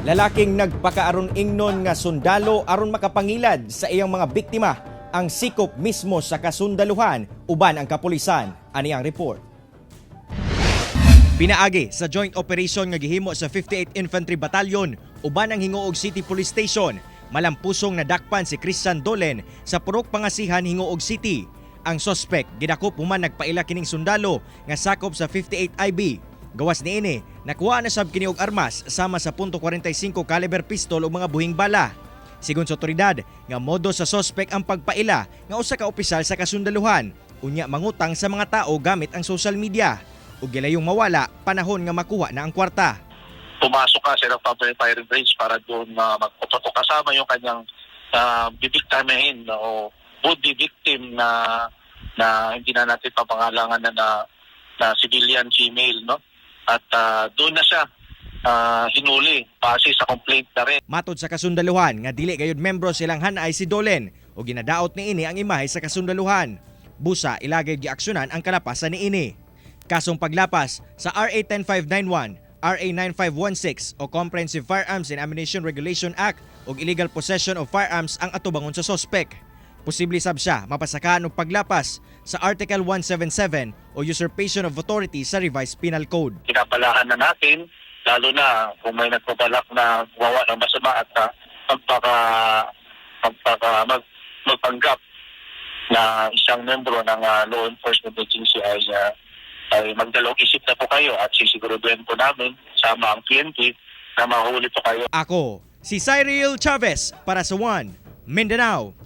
Lalaking nagpakaaron ingnon nga sundalo aron makapangilad sa iyang mga biktima ang sikop mismo sa kasundaluhan uban ang kapulisan. Ani ang report. Pinaagi sa joint operation nga gihimo sa 58 Infantry Battalion uban ang Gingoog City Police Station, malampusong nadakpan si Christian Dolen sa Purok Pangasihan, Gingoog City. Ang sospek gidakop human nagpaila kining sundalo nga sakop sa 58 IB. Gawas niini, nakuha na sab kini og armas sama sa .45 caliber pistol ug mga buhing bala. Sigon sa otoridad, nga modo sa sospek ang pagpaila nga usa ka opisyal sa kasundaluhan, unya mangutang sa mga tao gamit ang social media ug gilayong mawala panahon nga makuha na ang kwarta. Pumasok ka sa public firing range para doon magpuputok kasama yung kanyang bibiktimahin o would be victim na na hindi na natin papangalangan na na, na civilian female, no? At doon na siya hinuli base sa complaint na rin. Matod sa kasundaluhan nga dili gayud membro silang hanay si Dolen o ginadaot niini ang imahe sa kasundaluhan. Busa ilagay giaksyonan ang kalapasan niini. Kasong paglapas sa RA 10591, RA 9516 o Comprehensive Firearms and Ammunition Regulation Act ug illegal possession of firearms ang atubangon sa sospek. Posible sab siya mapasakaan og paglapas sa Article 177 o usurpation of authority sa Revised Penal Code. Pinapalahan na natin, lalo na kung may nagbabalak na gumawa ng masama at magpanggap na isang membro ng law enforcement agency ay magdalawang isip na po kayo at sisiguraduhin po namin sama ang PNP na mahuli po kayo. Ako, si Cyril Chavez para sa One Mindanao.